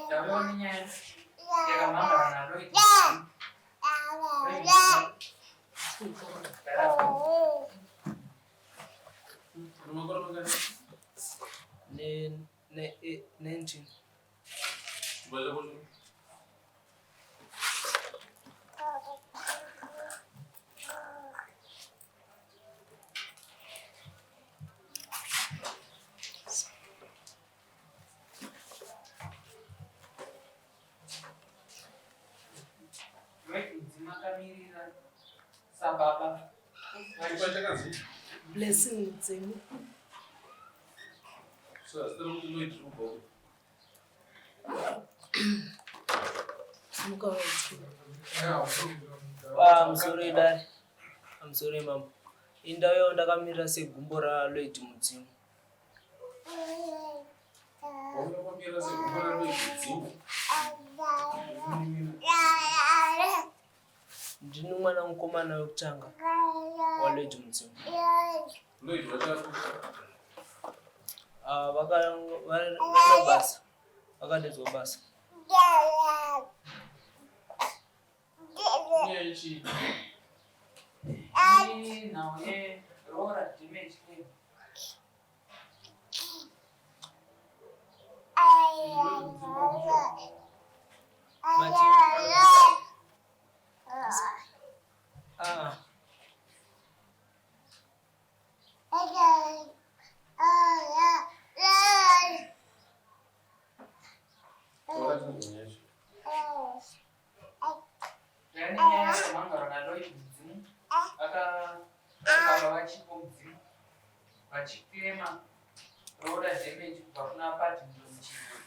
Ndauyawo nenyaya yakamhangana naLloyd. Ne, ne, 19. Makamirira sababa. Blessing Mudzimu. Pamusoro idare, pamusoro imambo. Indau yawo ndakamirira segumbo raLloyd Mudzimu. Ndini mwana mukomana wekutanga waLloyd Mudzimu. Ah, vakaenda basa, vakadedzwa basa. Nhau yeroora damage claim. Ah. Vachiclaima roora damage kubva kuna Paddington Chingwe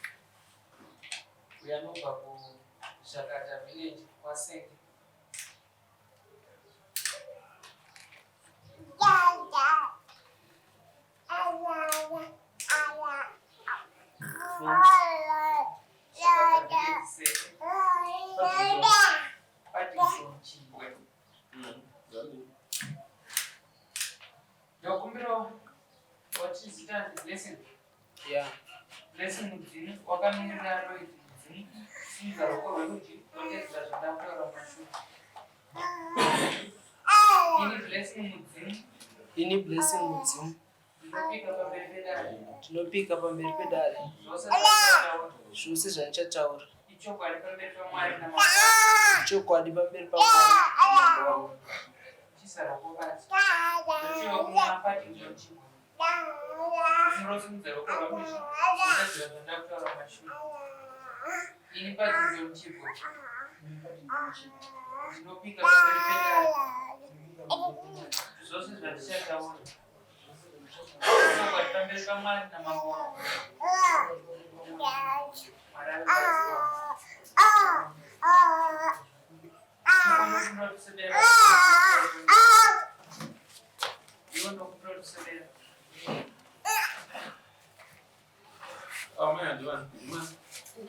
uyo anobva kuZhakata village kwaSeke. Ini Blessing Mudzimu Ndinopika pamberi pedare zvose zvandichataura ichokwadi pamberi paMwari ichokwadi pamberi paMwari. Ini patindomuchibwe ndinopika pamberi pedare zvose zvandichataura pamberi paMwari namambo wangu. Mwari ari pasi wangu.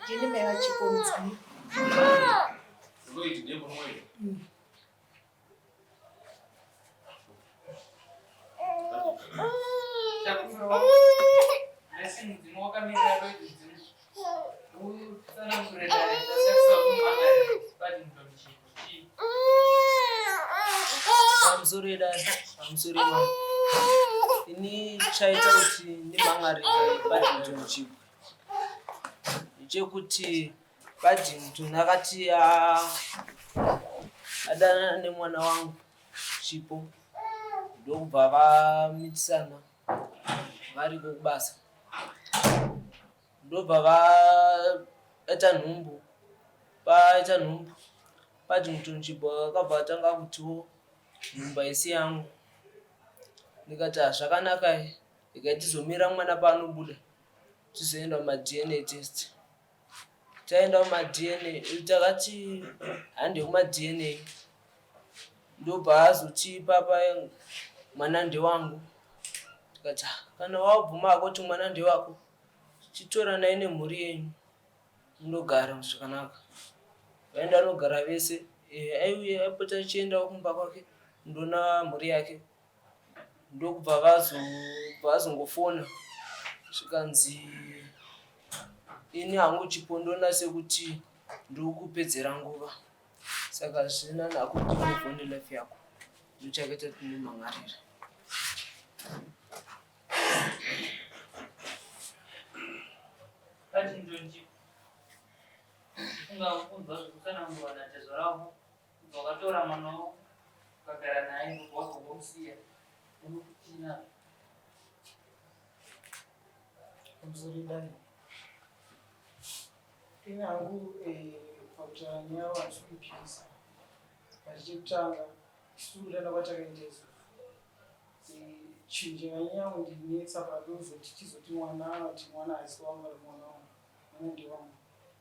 Ndini mai vachipo mudzimu. Pamusoro idare, pamusoro imambo. Ini chaita kuti ndimhan'are Paddington Chibwe ndechekuti Paddington akati adanana nemwana wangu Chipo ndokubva vamitisana variko kubasa ndobva vaita nhumbu paita nhumbu Paddington Chibwe akabva atanga kutiwo nhumbu haisi yangu ndikati hazvakanaka regai tizomira mwana paanobuda tizoenda kumaDNA test Taenda kumaDNA takati hande kumaDNA ndobva azoti papa mwana ndewangu tikati ah, kana wabvuma hako kuti mwana ndewako chitoranai nemhuri yenyu mundogara zvakanaka vaenda vanogara vese eh, aiuya aipota achiendawo kumba kwake ndoona mhuri yake ndokubva vazongofona zvikanzi Ini hangu Chipo ndoona sekuti ndikukupedzera nguva saka zvina nako kuti move on nelife yako ndochakaita kuti ndimhan'arire. Ungakunzwa zvekutsanangurwa natezvara wako kubva wakatora mwana wako ukagara naye ubva wazongomusiya unokutina. Pamusoro dai. Ini hangu eh, pakutaura nyaya handisi kuipikisa. But chekutanga isu kutanda kwatakaita isu eh, chinhu chakanyanya kundinetsa pakuzoti tizoti mwana anoti mwana haisi wangu kana mwana wangu mwana ndewangu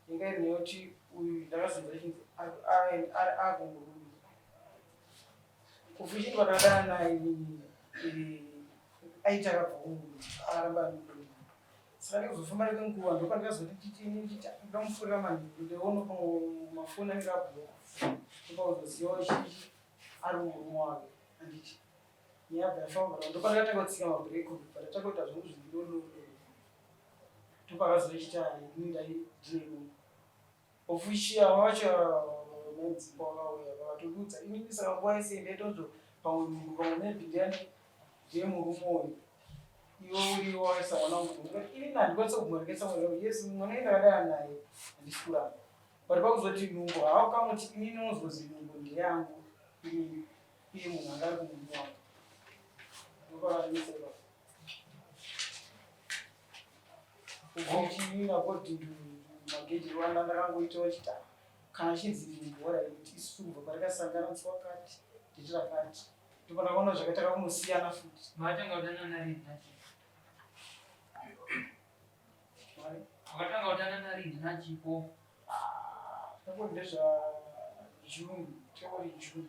yanga iri nyaya yekuti uyu ndakazonzwa chinzi ari akungurume kufuchiti vakadana naye inini eh, aiti akabva kungurume akaramba ari murume saka nekuzofamba kwenguva ndopandikazoti nditi ini nditi ndamupfurira manheru ndiono pamwe mafoni anenge abhuka ndopauzoziva chichi ari murume wake handiti nyaya yabva yafamba ndopandakatanga kutsika mabreak pandatanga kuita zvangu zvinhu ndopakazochita ini ndaidinemo of which ava vacho maidzimba vakauya vakatoudza inini saka nguva yese ndaitonzo pamwe pamwe maybe ndiani ndiye murume uyu iwe uri waisa mwana wangu ndikati inini handikwanisa kubvuma mwana wangu yes mwana enda akadana naye handisi kuramba but pakuzoti nhumbu haukamuti inini unozonzi nhumbu ndeyangu inini iye munhu anga ari kumurume wangu ndopakandinetsa ipapo Ugochini according to mageji rwanda ndakangoitawo chita kana chinzi bhora kuti isu kubva patakasangana musi wakati date rakati ndopandakaona zvakaita kakunosiyana futi. Makatanga kudanana rini naChipo? Wakatanga kudanana rini naChipo? Ndakoti ndezva June, takoti June.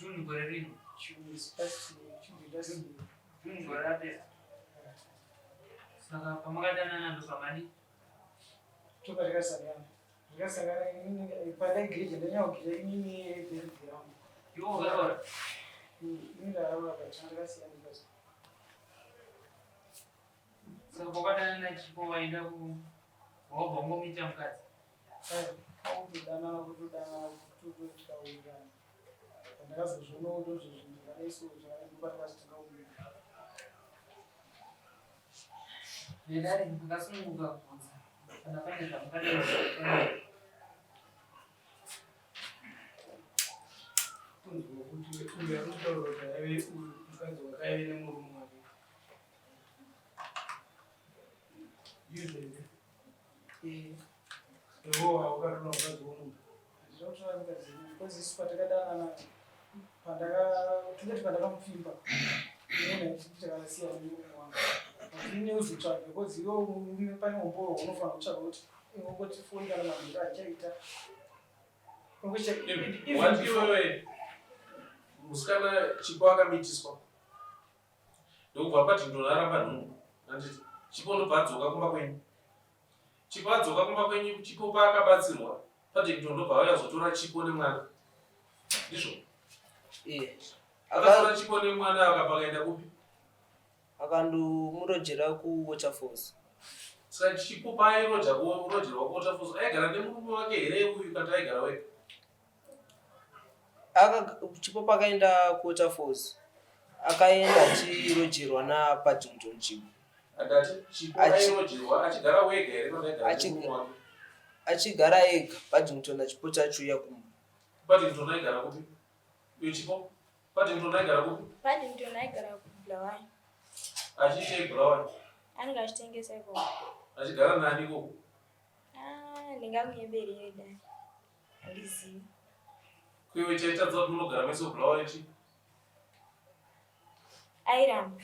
June gore rino? June is past June last year. June gore rapera. Saka pamakadanana ndopamadi? Topa takasangana. Takasangana inini pandaigeja ndanyaugira inini bhebhi rangu. Iwe wakaroora? Ini ndakaroora but ndakasiyana basa. Saka pawakadanana naChipo waida ku wabva wangomuita mukadzi? Kwakutodanana kutodanana kutototaurana. Pandakazozvionawo ndozvo zvinhu zvakadai so zvakadai ndopandakazotanga kuita. Vedare makasununguka kubvunza kana pane zvamukadai. Kunzwa kuti uyu ari kutaura kuti aive uyu mukadzi wakaive nemurume wake. Ndizvo here? Eh, Iwewo haukatora mukadzi womunhu. Handina kutora mukadzi because isu patakadanana pandaka tingati pandakamupfimba munhu achiti takasiyana nemurume wangu. Handini uzotsvaga because iwe murume pane umboo hwaunofanira kutsvaga kuti ungoti foni kana manhero achaita. Wati iwewe musikana Chipo akamitiswa ndokubva pati ndonaramba nhumbu handiti Chipo ndobva adzoka kumba kwenyu. Chipo adzoka kumba kwenyu Chipo paakabatsirwa Paddington ndobva auya azotora Chipo nemwana ndizvo Eh, akatora Chipo nemwana akabva akaenda kupi? Akandomurojera kuWaterfalls. Saka Chipo paairoja kurojerwa kuWaterfalls aigara nemurume wake here uyu kana aigara wega? Chipo pakaenda kuWaterfalls akaenda achirojerwa naPaddington Chipo. Andati Chipo airojerwa achigara wega here kana aigara nemurume wake? Achigara ega Paddington achipota achiuya kumba. Paddington aigara kupi? Uyu Chipo? Paddington aigara kupi? Paddington aigara kuBulawayo. Achiitei Bulawayo? Anenge achitengesa ikoko. Achigara nani ikoko? Ah, ndingakunyeberei dai. Handizivi. Kuiwe chaitadza kuti munogara mese kuBulawayo chii? Airamba.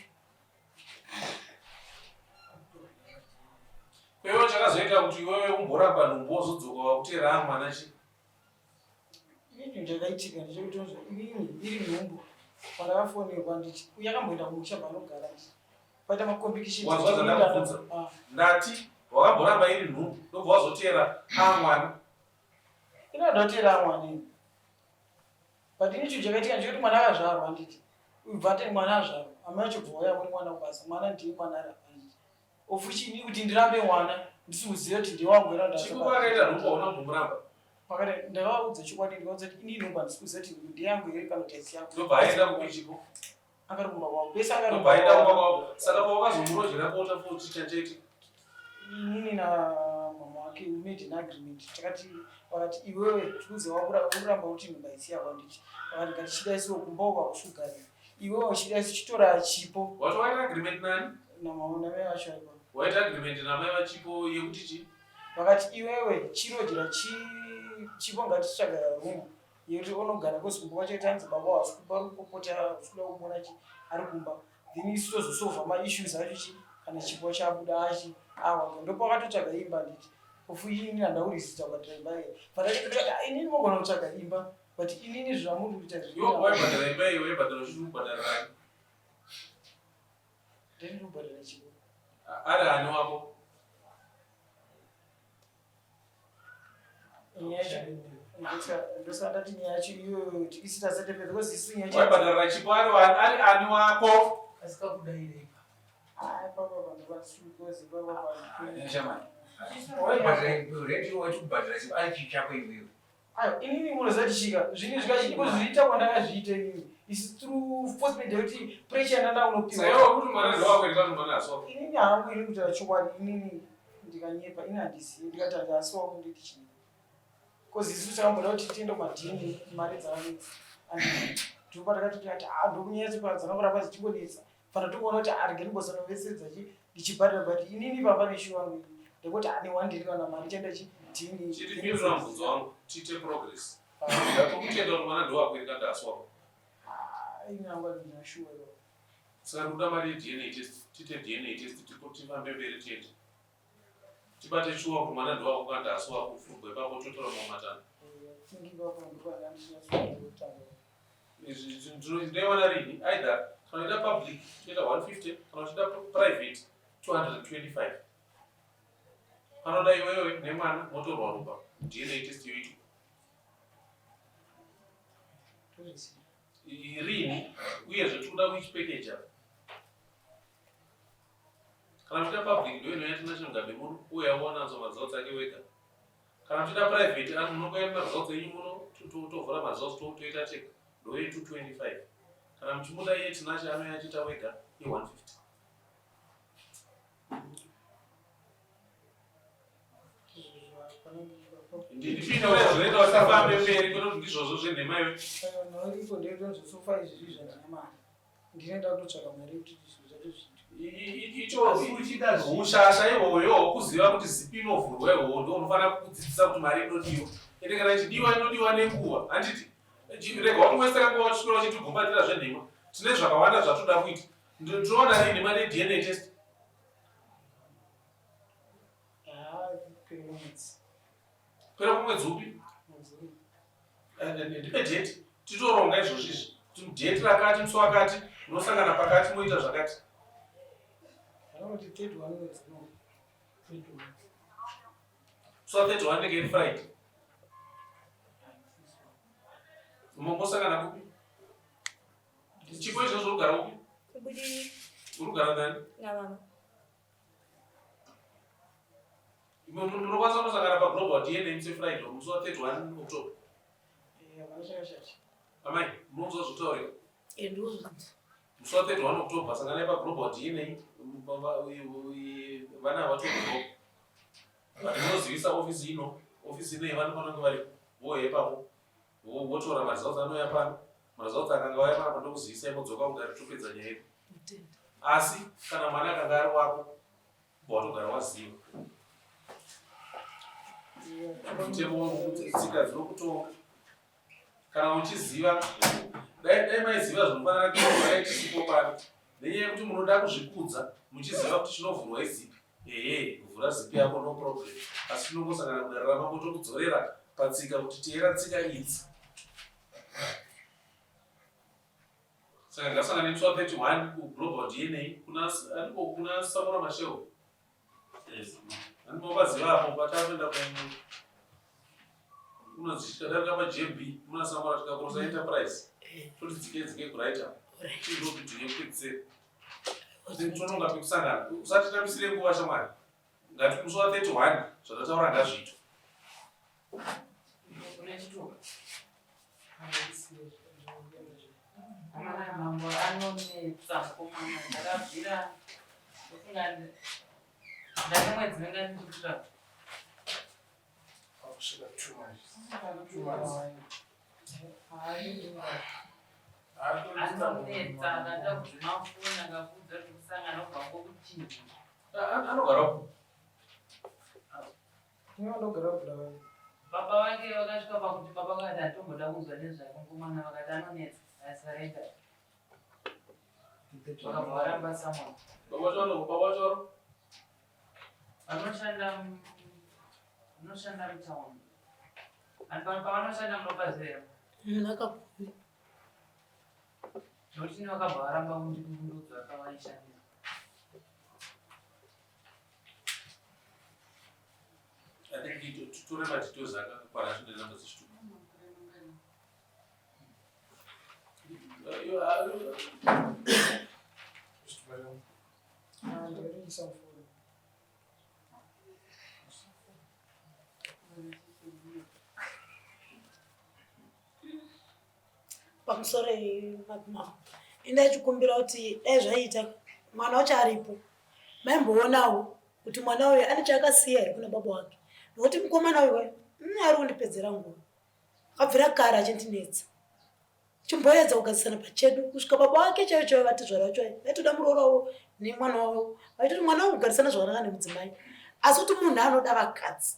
Kuiwe chakazoita kuti iwewe umboramba nhumbu wozodzoka wakuteera mwana chii? Inini chakaitika ndechekuti unozwa inini iri nhumbu pandakafonerwa ndichi uye akamboenda kumusha paanogara ndichi paita macompetitions. Wazwa zvandakubvunza? Ndati wakamboramba iri nhumbu ndobva wazoteera mwana. Inoda kuteera mwana ini. But ini chinhu chakaitika ndechekuti mwana akazvarwa handiti. Ubva ati mwana azvarwa amai acho bva wauya kune mwana kubasa mwana ndiye mwana aramba handiti. Of which ini kuti ndirambe mwana. Ndisi kuziva kuti ndewangu here. Chipo paakaita nhumbu hauna kumbomuramba. Pakati ndakavaudza chokwadi, ndikaudza kuti ini nhumbu handisi kuziva kuti ndeyangu here kana kuti haisi yangu. Ndobva aenda kupi Chipo? Angari kumba kwavo. Pese angari Ndobva kumba aenda kumba kwavo. kwavo. Saka pawakazomurojera bota futi chacheti. Inini namama wake we made an agreement. Takati vakati iwewe tikuze wakuramba kuti nhumbu haisi yako handiti. Vakati ngatichida isiwo kumba uko hakusi kugarika. Iwewe uchida isi chitora Chipo. Wati waita agreement nani? Namama namai vacho aipa. Waita agreement namai vaChipo yekuti chi? Vakati iwewe chirojera Chipo ngatitsvaga room yekuti unogara kozi kumba kwacho tanzi baba hausi kumba uri kupopota hausi kuda kumuona chi ari kumba. Then isu tozosolva maissues acho chi kana Chipo chabuda achi awa ndopakatotsvaga imba handiti. Ofu inini handaurisita kubhadhara imba iyi. But akati inini mogona kutsvaga imba but inini zvamuri kuita Iwe waibhadhara imba iyi waibhadhara uchiti kubhadhara nani? Ndini kubhadhara Chipo. Ari ani wako? Nyaya yacho ndosaka ndati nyaya yacho iyoyo isita setepe because isu nyaya yacho Waibhadharira Chipo ari ani wako? Asikakudairei. Ah, papa vanhu vasukozi papa vanhu. Shamani. Rent wachikubhadhara chipo ari chii chako iwewe? Ayo, inini munoziva tichika zvinhu zvikazviita kwandakazviita inini isi through forcement yekuti pressure yandanda Saka unopiwa. iwe kuti mwana ndewako here kana kuti mwana haasi wako? Inini hangu ini kutaura chokwadi, inini ndikanyepa ini handizivi, ndikati handisi wako nditi chii, cause isu takamboda kuti tiende kumadhini mari dzakanetsa, ndopa takati tikati a ndokunyaya dzakakuramba dzichingonetsa, fana tokuona kuti arege ndimbosanovhesedza chi ndichibhadhara, but inini papa neshuwa wangu ndekuti ane wandiri kana mari chaenda chi dhini. Chitipindura mubvunzo wangu tiite progress. Ndakutenda kuti mwana ndewako here kana haasi wako? Ini hangu handina shuwa ipapo. Saka ndikuda mari yeDNA test, tiite DNA test, tifambe mberi tiende. Tibate shuwa kuti mwana ndewako kana haasi wako, kubva ipapo totora mamwe matanho. Think ipapo ndopandandichinyatsokutanga. Ndinoiwana rini? Either kana uida public toita 150, kana uchida private 225. Panoda iwewe nemwana motorwa ropa, DNA test yoitwa. Rini uyezve tikuda which package apa? Kana uchida public ndo inoya Tinashe Mugabe muno, uye auwana maresults ake wega. Kana uchida private ani munongoenda maresults enyu muno, tovhura maresults toita tega, ndo ye225. Kana muchimuda iye Tinashe anouya achiita wega, i150. Ndipindure zvinoita kuti tifambe mberi kwete kuti ndizvozvo zvenhema iwe. Nauripo ndeitonzosofa izvi zvandina mari, ndinoenda kutotsvaka mari yekuti zvinhu zvacho zviitwe. Icho ushasha ihwohwo hwokuziva kuti zipi inovhurwa ihwohwo ndo unofanira kukudzidzisa kuti mari inodiwa, ende kana ichidiwa inodiwa nenguva, handiti? Rega wakuwesera nguva uchiswera uchitigumbatira zvenhema. Tine zvakawanda zvatoda kuita. Tinoona rini mari yeDNA test? Haa, pera mwedzi. Pera kumwedzi upi? Mwedzi uyu. Ndipe date titoronga izvozvo izvi, kuti date rakati, musi wakati munosangana pakati moita zvakati. Vanoti 31 mwedzi uno. Musi wa 31 inenge iri Friday. Mosangana kupi? Chipo izvozvo uri kugara kupi? Kubudiriro. Uri kugara nani? Namama. Munokwanisa kunosangana paGlobal DNA musi weFriday, musi wa31 October? Havana chakashata. Amai, munonzwa zvotaurika? Ndozvinzwa. Musi wa31 October sanganai paGlobal DNA, vana vatorwa vanozivisa ofisi ino. Ofisi ino vanofanira kunge varipo, vouya ipapo votora maresults anouya pano. Maresults akanga auya panapa ndokuzivisai, modzoka kudare topedza nyaya yedu. Asi kana mwana akanga ari wako, ubva watogara waziva mutemo, tsika dzinokutonga. Kana uchiziva, dai maiziva zvinofanira kuitwa dai tisipo pano. Nenyaya yekuti munoda kuzvikudza muchiziva kuti chinovhurwa izipi, ehe, kuvhura zipi yako no problem, asi tinongosangana kudare ramambo tokudzorera patsika kuti teera tsika idzi. Saka ngasangane musi wa31 kuGlobal DNA kuna aniko kuna Samora Machel. Yes, andimovaziva apo patatoenda kunonzi tikadarika paJB muna Samora, tikakorosa Enterprise, toti dzike dzike kuright, chindopidhi yekupedzisira, tononga pekusangana. Usatitambisire nguva shamwari. Ngati musi wa 31 zvatataura ngazviitwe. Amana mambo anonetsa mukomana ndakabvira ndofunga ndane mwedzi unenge ndichikutsvaga. Akusvika 2 months. 2 months. Anonetsa akada kudzima foni akakuudza kuti kusangana ubva ngokuchinja. Anogara uko. Ndogara kuBulawayo. Baba vake vakasvika pakuti baba vakati hatomboda kunzwa nezvake mukomana, vakati anonetsa asarenda, vakabva varamba Samuel. Baba choro, baba choro. Vanoshanda mutauni and pavanoshanda munopaziva. Ndakabvumi. Nokuti vakabva varamba kundiudza kavaishandisa. I think titore madetails akakwana acho nenamba dzechitupa. Ndakatoisa mufoni. Pamusoro mama, indachikumbira kuti dai zvaiita mwana wacho aripo, maimboonawo kuti mwana uyu ane chaakasiya here kuna baba wake, nokuti mukomana uyu ari kundipedzera nguva. Akabvira kare achindinetsa. Chimboedza kugadzisana pachedu kusvika baba wake chaivo chaivo vatizvara vacho vaitoda muroora wavo nemwana wavo, vaitoti mwana wangu kugarisana zvakanaka nemudzimai, asi kuti munhu anoda vakadzi.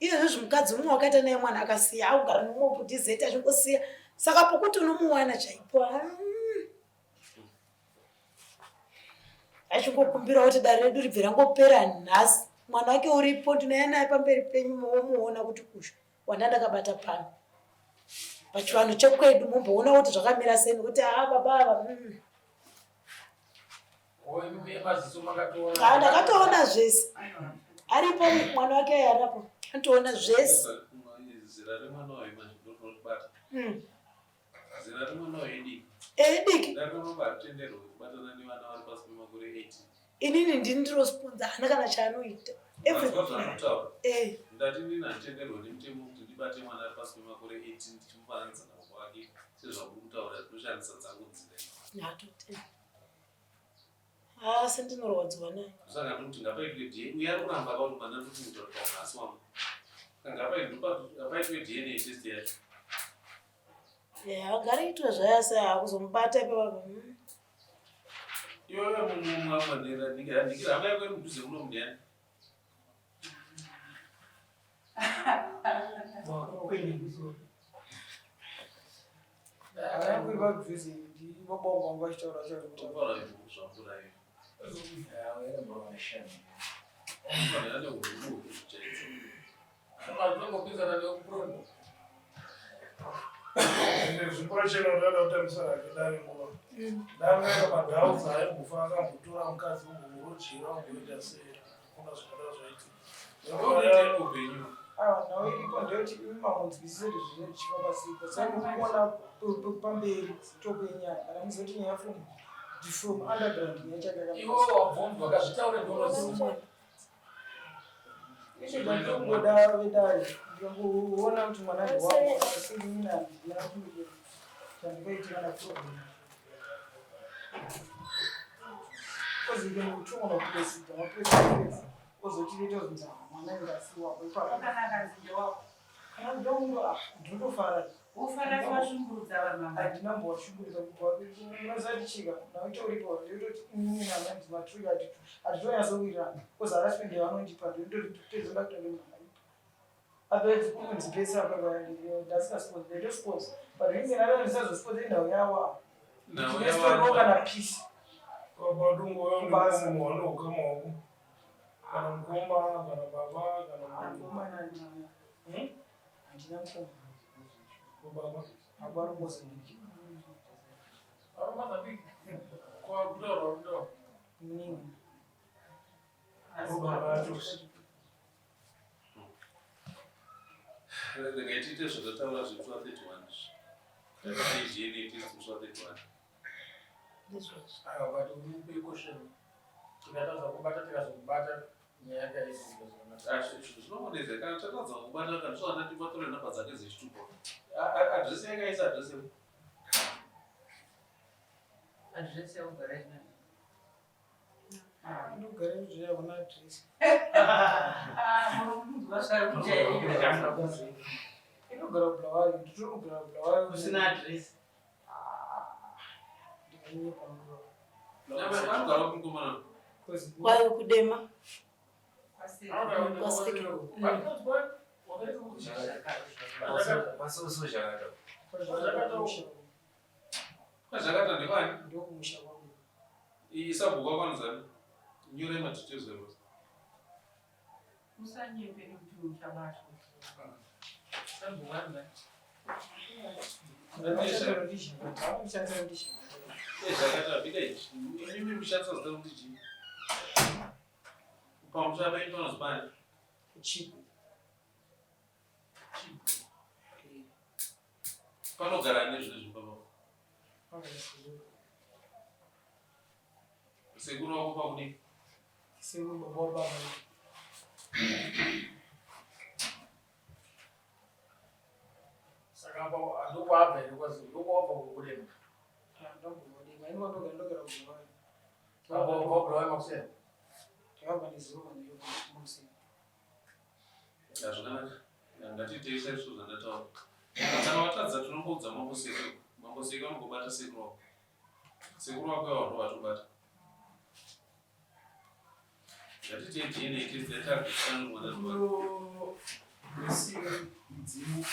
Izvezvi mukadzi umwe wakaita naye mwana akasiya, akugara nemumwe kudhizeti achingosiya, saka pokuti unomuwana chaipo achingokumbira kuti dare redu ribve rangopera nhasi, mwana wake uripo, ndinouya naye pamberi penyu momuona kuti kusho wanda ndakabata pano pachivanhu chekwedu, mumboona kuti zvakamira sei, nekuti haa baba ava. Maziso makatoona? Ah, ndakatoona zvese, aripo mwana wake aripo, anotoona zvese. Zera remwana wayo manje ndorobata. Zera remwana wayo idiki. Ediki. Ndakamamba hatenderwe kubatana nevana vari pasi pemakore 18. Inini ndini ndinosponza, haana kana chaanoita. Mazwa zvaanotaura? Ndati ndini handitenderwe nemutemo kuti ndibate mwana ari pasi pemakore 18 ndichimufananidza nababa wake sezvamuri kutaura, ndinoshandisa dzangu nzira. Atotenda, asi ndinorwadziwa naye. Saka ndikuti ngapaitwe DNA. Uye ari kuramba kauri mwana, ndikuti mutaura pamwe asi wangu, saka ngapaitwe DNA test yacho. Agare itwe zvayo, asi hakuzomubata ipapa. Iwewe mumamandikira hama yako iri mudhuze muno mudiyani? Hama yangu iri padhuze ndibaba wangu, vanga vachitaura chauri kutaura. Taura zvamvura iyo. Ane urubu chaidzo. Vanongopinzana nekuprondo. Ende zvipachena ndada kutambisa rake dare nguva ndameka madhaudzi aimbofa akambotora mukadzi umborojera umboita sei, kuna zvakada zvaitika. Unoita upenyu. Aiwa, nhau iripo ndeyekuti imi mamunzwisise kuti zvinenge zvichifamba sei, pasai mukuona pamberi topo yenyaya, kana muzoti nyaya from underground nyaya chake. Iwe wabvunzwa, akazvitaure ndounoziva. Icho chandinongoda vedare, ndikangoona kuti mwana ndewangu, asi inini handina chandingaitira na problem kozike nekutumwa nakupresida mapress ozotiita zvinzi mwana ingasiwako ipapo. Kana akanzi ndewako? Kana ndongo ndinotofara. Wofara tiwashungurudza vanhu vangani? Handina mbowashungurudza kubva unozati chika nauitoripo, ndeyototi inini namanzi matrui hatitonyatsowirirana because harassment yavanondipa ndeyototi pedza ndakuita nemunhu apedzi kunzipesa ndasingaspons, ndaitospons, but reason aro ndisazosponza inhau yawo Nhau ndinesitoriwo yavanhu. kana peace. Padungo munhu wanoukama wako, kana mukoma, kana baba, kana munhu. Mukomana handina. Handina mukoma. Baba. Baba ari Mozambique. Ari Mozambique kwakutaurwa kutaura. Muningi. Baba acho. Regai tiite zvatataura zvemusi wa31 izvi, takaita DNA test musi wa31. Ndizvozvo. Aiwa, but uripe caution, tikatadza kubata tikazokubata. Nyaya yakaisika zvakanaka. Zvinongonetsa kana tatadza kubata kana tisvika ndati vatore nhamba dzake dzechitupa. Adresi yakaisa adresi. Adresi yaugara ina. Ndogara izvo hakuna adresi. Ah, muri kunzwa zvakujairira. Inogara kuBulawayo, nditori kugara kuBulawayo. Kusina adresi. Ndinganyepa nguva. Anogara kumukomana. Kwayo kudema. Kwaseke. Kwasusu zvakata. Zvakata ndevani? Ndokumusha kwangu. Isabhuku akwanizani. Nyore madetails ero. Usanyepere kuti uchabatwa. Sabhuku Zvakata bika ichi. Imimi mushandisa zita rekuti chii? Pamusha penyu panonzi pani? Chipo. Panogara nezvizvi papa. Sekuru wako pakudii? Sekuru baba wababa. Saka apa ndokwabva here kwazi ndokwabva kudema. Ndogara ini kwandogara ndogara kuBulawayo. Apa wabva makuseni. Ndakabva nezuro manheru makuseni. Zvakanaka. Ngatiitei saizvo zvandataura. Kana watadza tinongoudza mambo Seke. Mambo Seke vanongobata sekuru wako. Sekuru wako ivo ndovatobata. Ngatiitei DNA test yatagutsanurwa nazvo. Mudzimu.